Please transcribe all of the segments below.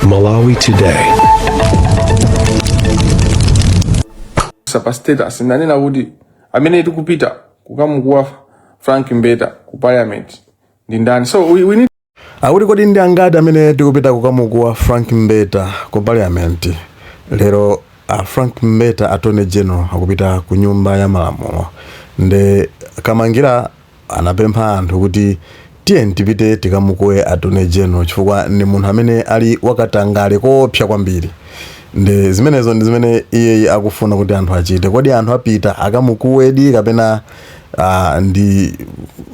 Malawi Today. Pa status ndanena kuti amene tikupita kukamukuwa Frank Mbeta ku parliament ndi ndani? So we need Akuti kodi ndi angati amene tikupita kukamukuwa Frank Mbeta ku parliament lero? A Frank Mbeta, Attorney General, akupita ku Nyumba ya Malamulo, nde Kamangira anapempha anthu kuti tiye tipite tikamukuwe Attorney General chifukwa ndi munthu amene ali wakatangale koopsa kwambiri. Ndi zimenezo ndi zimene iyeyi akufuna kuti anthu achite. Kodi anthu apita akamukuwedi kapena ndi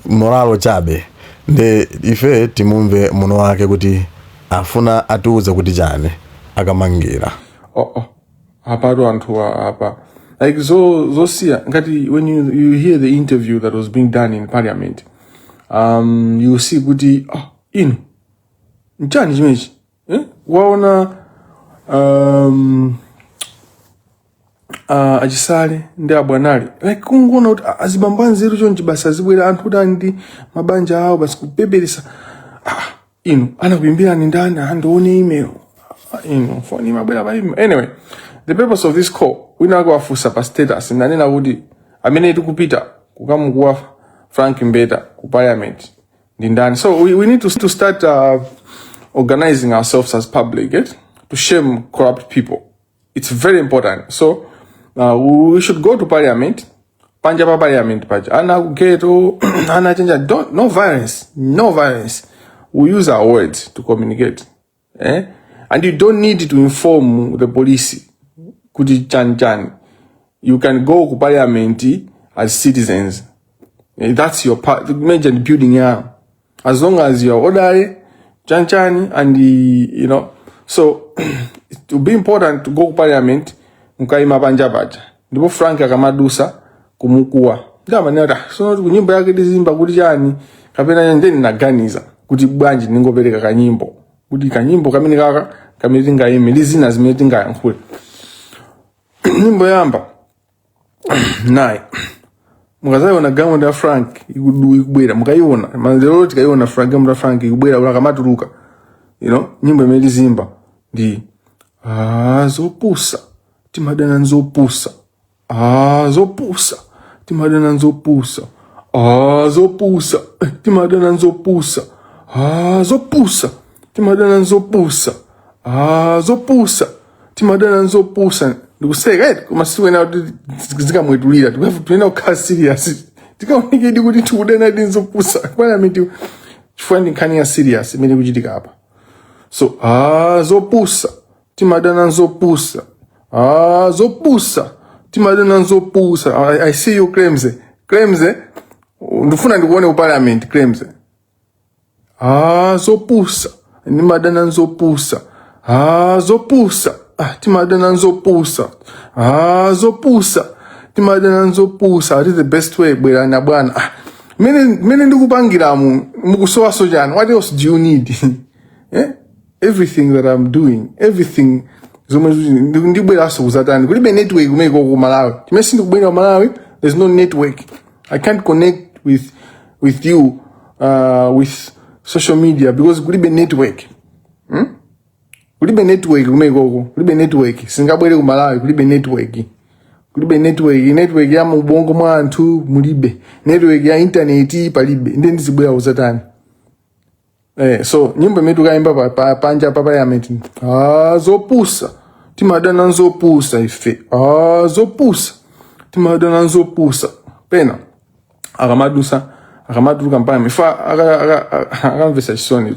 moralo chabe? Nde ife timumve muno wake kuti afuna atiuze kuti chani Akamangira. Oh. Apatu anthu apa like zosiya ngati when you hear the interview that was being done in parliament, you see kuti, oh, inu nchani chimenechi, eh? Waona Achisale ndi abwanali, like kungoona kuti azibambo anzeru chonchi basi azibwera anthu kuti ali ndi mabanja awo basi kupeperesa. Ah, inu anakuimbirani ndani? Andione email. Ah, inu phone imabwera pa email. Anyway, the purpose of this call, wina wake wafunsa pa status ndanena kuti amene tikupita kukamukuwa Frank Mbeta ku parliament ndi ndani? So we need to start organizing ourselves as public, eh? To shame corrupt people. It's very important. So we should go to parliament, panja pa parliament paja, ana ku ghetto, ana chenja, don't, no violence, no violence. We use our words to communicate, eh? And you don't need to inform the police kuti chan chan. You can go ku parliament as citizens. Eh, that's your part, major building yao, as long as you're orderly, chan chan, and the, you know so it will be important to go ku parliament, mukaima panja paja, ndipo Frank akamadusa kumukuwa. Ndamanena kuti so ku nyimbo yake tizimba kuti chani kapena ndeni? Naganiza kuti bwanji ningopereka kanyimbo, kuti kanyimbo kamene kaka kamene tingayime ndi zina zimene tingayankhule. Nyimbo yamba nayi. Mukazayiona galimoto ya Frank ikubwera, mukayiona lero, tikayiona Frank, galimoto ya Frank ikubwera kuti akamatuluka, nyimbo imene tizimba ndi "Ah, zopusa, timadana nzopusa. Ah, zopusa, timadana nzopusa. Ah, zopusa, timadana nzopusa. Ah, zopusa, timadana nzopusa. Ah, zopusa, timadana nzopusa." Ndikuseka eti, koma sikuena kuti zikamwetulira, tikuena kukhala serious, tikaonekedi kuti tikudana ndi nzopusa parliament, chifukwa ndi nkhani ya serious imene ikuchitika apa. So, "Ah, zopusa, timadana nzopusa. Ah, zopusa, timadana nzopusa." I see you, Claims. Claims, ndifuna ndikuone ku parliament, Claims. "Ah, zopusa, ndimadana nzopusa. Ah, zopusa, ah, timadana nzopusa. Ah, zopusa, timadana nzopusa." That is the best way. Bwerani bwana. Ah, mene ndikupangiramu mukusowaso chani? What else do you need, eh? Everything that I'm doing, everything zomwe ndibweranso kuzatani? Kulibe network kumeko ku Malawi. Chimene sindikubwera ku Malawi, there's no network. I can't connect with you with social media because kulibe network, Kulibe network kumekoko, kulibe network. Singabwere ku Malawi, kulibe network, kulibe network. Network ya mubongo mwa anthu mulibe, network ya internet palibe, ndi ndizibwera kuzatani? Eh, so nyimbo imene tikayimba panja pa parliament: "Ah, zopusa, timadana nzopusa ife. Ah, zopusa, timadana nzopusa." Pena akamadusa, akamatuluka mpaka ifa akamvesa chisoni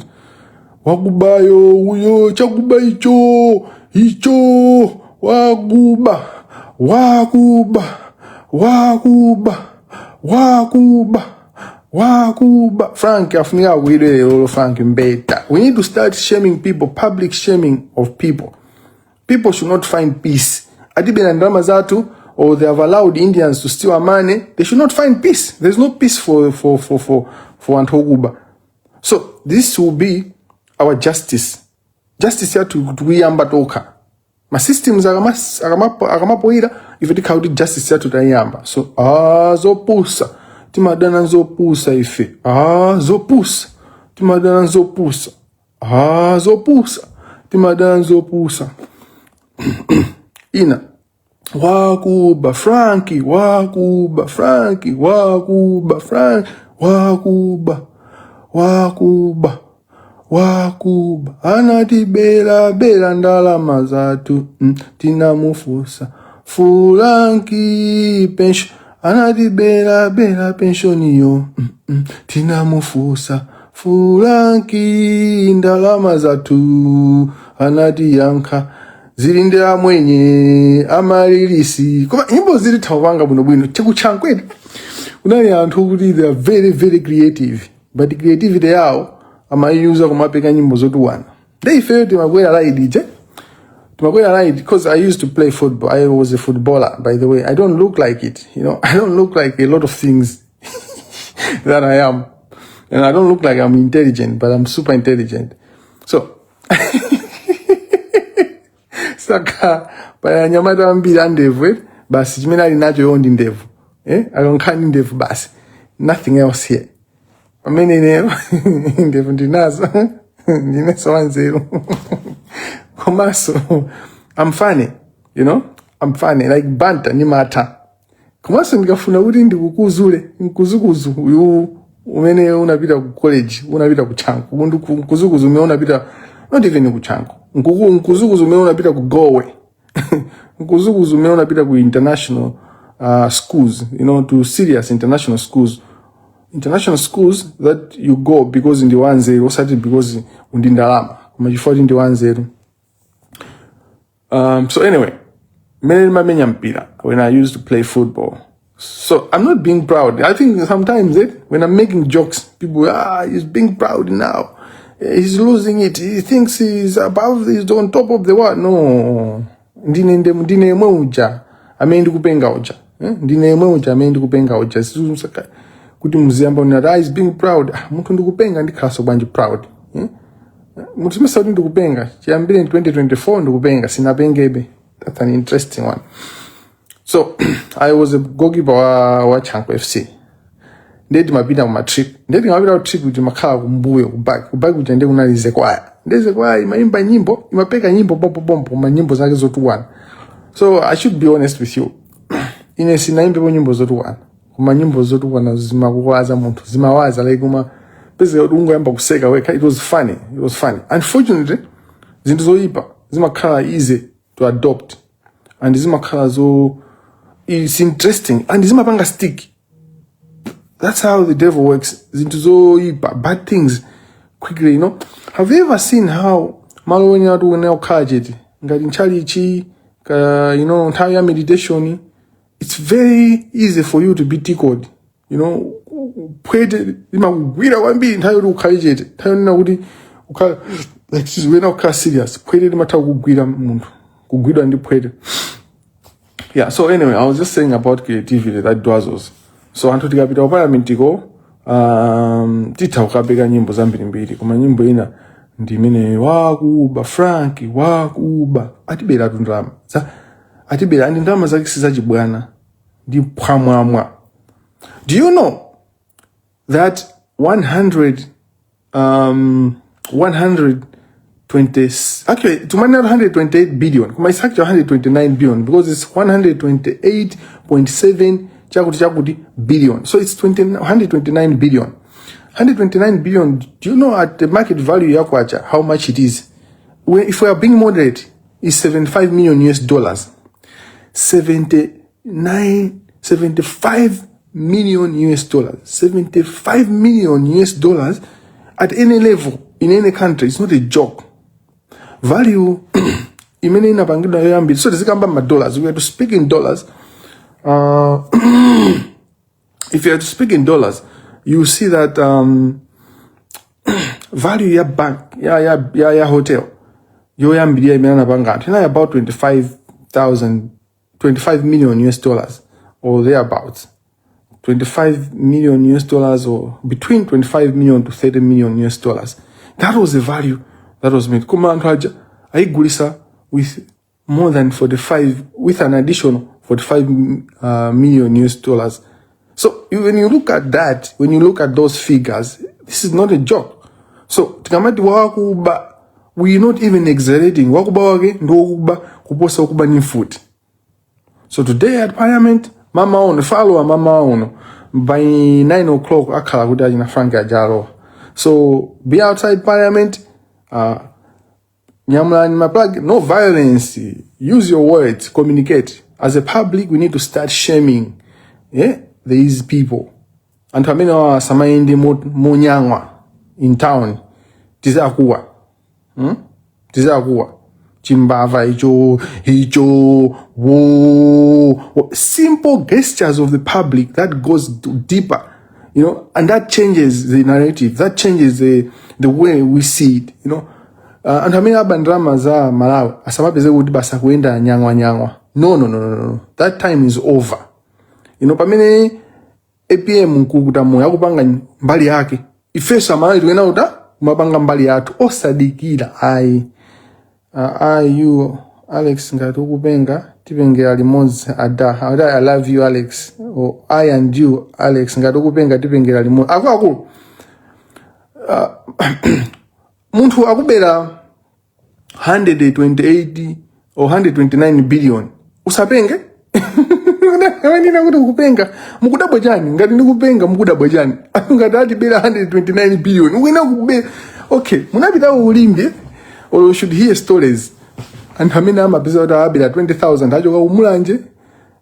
wakubayo uyo, chakuba icho icho, wakuba, wakuba, wakuba, wakuba, wakuba. Frank afunika akuidwe lero, Frank Mbeta. We need to start shaming people, public shaming of people. People should not find peace. Atibera ndalama zathu, or they have allowed Indians to steal our money. They should not find peace. There's no peace for anthu okuba. So this will be our justice. Justice yathu tikuyamba tokha. Ma systems akamapoyira, ife tikhala kuti justice yathu tayiyamba. So, "Ah, zopusa, timadana nzopusa ife. Ah, zopusa, timadana nzopusa. Ah, zopusa, timadana nzopusa." Timadana nzopusa. Ina, wakuba Franki, wakuba Franki, wakuba Franki, wakuba, wakuba, wakuba, anatibela bela ndalama zathu, tinamufusa Franki pension, anatibela bela pensioniyo, tinamufusa Franki ndalama zathu, anatiyankha zili ndi amwenye amalilisi. Koma nyimbo zili thawapanga bwinobwino chikuchankwedi. Kunali anthu kuti they are very, very creative, but creativity yawo amayuza kumapeka nyimbo zotukwana. Nde ifeyo timakwera ride je, timakwera ride because I used to play football. I was a footballer, by the way. I don't look like it. I don't look like a lot of things that I am, and I don't look like I'm intelligent, but I'm super intelligent. So saka paya anyamata ambiri andevu, eh? Basi, chimene ali nacho iwo ndi ndevu, eh? Akankhala ndi ndevu basi, nothing else here. Pamene ineyo ndevu ndinazo, ndinenso wanzeru, komanso I'm funny. I'm funny like banter, nimatha. Komanso ndikafuna kuti ndikukuzule mkuzukuzu uyu umene unapita ku college, unapita ku Chanco, mkuzukuzu umene unapita, not even ku Chanco, mkuzukuzu umene unapita ku Gowe, mkuzukuzu umene unapita ku international schools, to serious international schools, international schools that you go because ndi wanzeru, osati because undi ndalama, koma chifukwa kuti ndi wanzeru. So anyway, mmene ndimamenya mpira, when I used to play football, so I'm not being proud. I think sometimes, when I'm making jokes, people, "Ah, he's being proud now. He's losing it. He thinks he's above, he's on top of the world." No, ndine ndine yemwe uja amene ndikupenga uja, eh? Ndine yemwe uja amene ndikupenga uja. Kuti muziyamba unati, "Ah, he's being proud." Ah, munthu ndikupenga, ndikhalanso bwanji proud, eh? Munthu simesa kuti ndikupenga chiyambire in 2024, ndikupenga, sinapengebe. That's an interesting one. So I was a goalkeeper wa Chanco FC. Ndiye timapita kuma trip, ndiye timapita ku trip, timakhala kumbuyo, ku back. Ku back kuja ndiye kunali zekwaya. Ndiye zekwaya imayimba nyimbo, imapeka nyimbo pompo pompo, koma nyimbo zake zotukwana. So I should be honest with you, ine sinaimbepo nyimbo zotukwana, koma nyimbo zotukwana zimakuwaza munthu, zimawaza like kuma pezeka kuti ungoyamba kuseka wekha. It was funny, it was funny. Unfortunately, zinthu zoyipa zimakhala easy to adopt and zimakhala zo, it's interesting and zimapanga stick. That's how the devil works. Zinthu zoyipa, bad things quickly. Have you ever seen how malo wene ati wene kukhala chete ngati ntchalichi ka, nthawi ya meditation, it's very easy for you to be tickled. Phwete limakugwira kwambiri nthawi yoti ukhale chete, nthawi yonena kuti ukhale, excuse, wena kukhala serious, phwete limatha kugwira munthu, kugwidwa ndi phwete. Yeah, so anyway, I was just saying about creativity that dazzles. So anthu tikapita ku parliament ko, titha kukapeka nyimbo zambirimbiri, koma nyimbo ina ndi imene, wakuba Frank, wakuba, atibera tu ndalama, atibera andi ndalama zake sizachibwana, ndi phwamwamwa. Do you know that 100 120, actually to 128 billion, koma it's actually 129 billion because it's 128.7 chakuti chakuti billion, so it's 20, 129 billion, 129 billion. Do you know at the market value ya kwacha how much it is? If we are being moderate, it's 75 million US dollars. 79, 75 million US dollars. 75 million US dollars at any level in any country, it's not a joke. Value imene inapangidwa yoyambiri, so tizikamba ma dollars, we are to speak in dollars. If you are to speak in dollars, you see that value ya bank ya hotel yoyambirira imene anapanga anthu inali about 25,000, 25 million US dollars or thereabouts, 25 million US dollars or between 25 million to 30 million US dollars. That was the value that was made. Koma anthu aja ayigulisa with more than 45, with an additional 45 million US dollars. So when you look at that, when you look at those figures, this is not a joke. So tikamati wakuba We not even exaggerating. Wakuba wake ndi wokuba kuposa wakuba ni mfuti. So today at parliament, mama ono follow mama ono by 9 o'clock akhala kuti achina Frank ajalowa. So be outside parliament, nyamulani ma placard, no violence, use your words, communicate. As a public, we need to start shaming, yeah, these people. Anthu amene asamayende monyang'wa in town. Tizakuwa, Tizakuwa chimbava icho icho wo. Simple gestures of the public that goes deeper and that changes the narrative, that changes the way we see it. Anthu amene aba ndalama za Malawi asamapeze kuti basa kuyenda nyang'wa nyang'wa. No, no, no, no, no. That time is over. Pamene APM Mkulukuta Moyo akupanga mbali yake, ifenso Amalawi tikuyena kuti kumapanga mbali yathu, osadikira ayi. I you Alex, ngati ukupenga tipengera limodzi ada. Akuti, "I love you, Alex," or "I and you, Alex." Ngati ukupenga tipengera limodzi. Akuluakulu, munthu akubera 128 or 129 billion, usapenge? Nina kuti ukupenga, mukudabwa chani? Ngati ndikupenga, mukudabwa chani? Ngati atibera 129 billion, wina kubera. Okay, munapitawo ku Limbe or you should hear stories. Anthu amene amapeza kuti abera 20,000 achoka kumulanje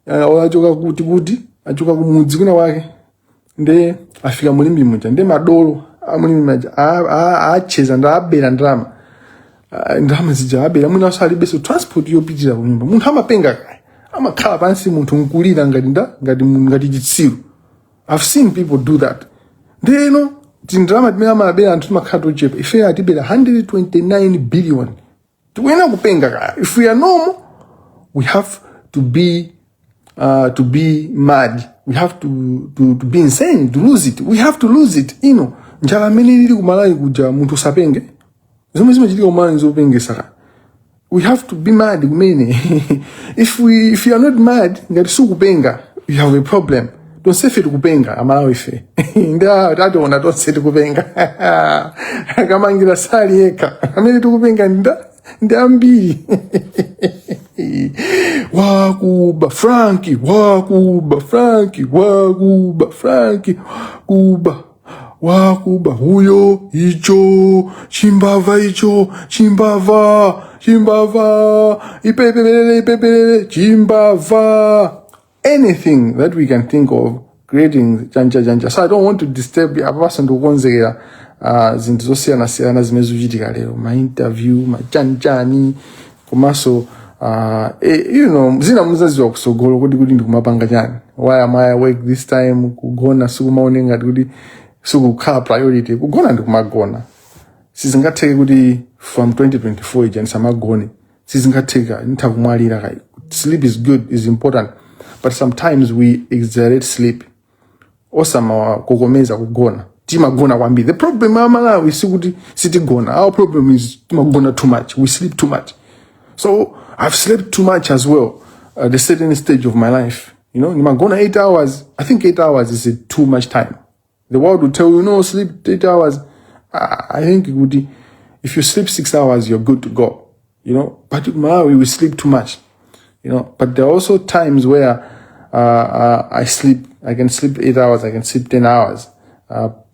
or achoka kuti kuti achoka kumudzi kwina kwake, nde afika mu Limbe muja, nde madolo amu Limbe muja acheza ndi abera ndalama. Ah, ndalama zija abera, mwinanso alibenso transport yopitira kunyumba. Munthu amapenga kaya, amakhala pansi munthu nkulira ngati nda ngati chitsiru. I've seen people do that. Ndeno tindalama timene amabera anthu timakhala tochepa. Ife atibera 129 billion, tikuyenera kupenga kaya. If we are normal, we have to be mad. We have to be insane, to lose it. We have to lose it. Njala amene ilili kumalawi kuja, munthu usapenge? Zomwe zimachitika kumalawi nzopengesa kaya. We have to be mad kumene. If you are not mad, ngati sukupenga, you have a problem. Tonsefe tikupenga, Amalawi ife ndi tationa tonse tikupenga. Akamangira sali yekha amene tikupenga, ndi ambiri. Wakuba Franki, wakuba Franki, wakuba Franki, kuba wakuba huyo, icho chimbava, icho chimbava, chimbava, ipepelele, ipepelele, chimbava. Anything that we can think of creating chanja chanja. So I don't want to disturb you. Apaso ndikukonzekera zinthu zosiyanasiyana zimene zikuchitika lero, ma interview, machanchani, komanso zina muzaziwa kusogolo kuti ndikumapanga chani. Why am I awake this time? Kugona sikumaone ngati kuti sikukhala priority. Kugona ndikumagona. Sizingatheke kuti from 2024 ija ndisamagone, sizingatheka, nditha kumwalira kai. Sleep is good, is important, but sometimes we exaggerate sleep. Osamakokomeza kugona, timagona kwambiri. The problem ya Malawi sikuti sitigona. Our problem is timagona too much, we sleep too much. So I've slept too much as well at a certain stage of my life. Nimagona 8 hours. I think 8 hours is a too much time. The world will tell you, "No, sleep 8 hours." I think kuti if you sleep 6 hours, you're good to go. But Malawi, we sleep too much. But there are also times where I sleep, I can sleep 8 hours, I can sleep 10 hours.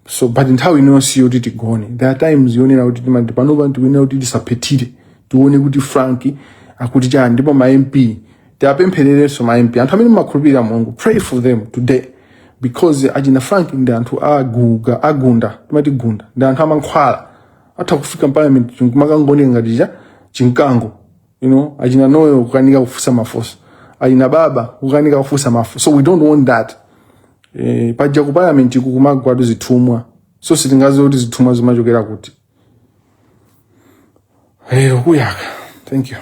So but nthawi inonso yoti tigone, there are times yonena kuti timati panopa tikuyenera kuti tisaphetire, tione kuti Frank akuti chani. Ndipo ma MP tiapemphererenso, ma MP, anthu amene mumakhulupirira Mulungu, pray for them today, because achina Frank ndi anthu aguga agunda, timati gunda, ndi anthu amankhwala, atha kufika parliament kumakangoneka ngati cha chinkango. Achina Noyo kukanika kufusa mafunso, achina Baba kukanika kufusa mafunso. So we don't want that. Paja ku parliament kumagwatu zithumwa, so sitingaziwe kuti zithumwa zimachokera kuti. Lero kuyaka. Thank you.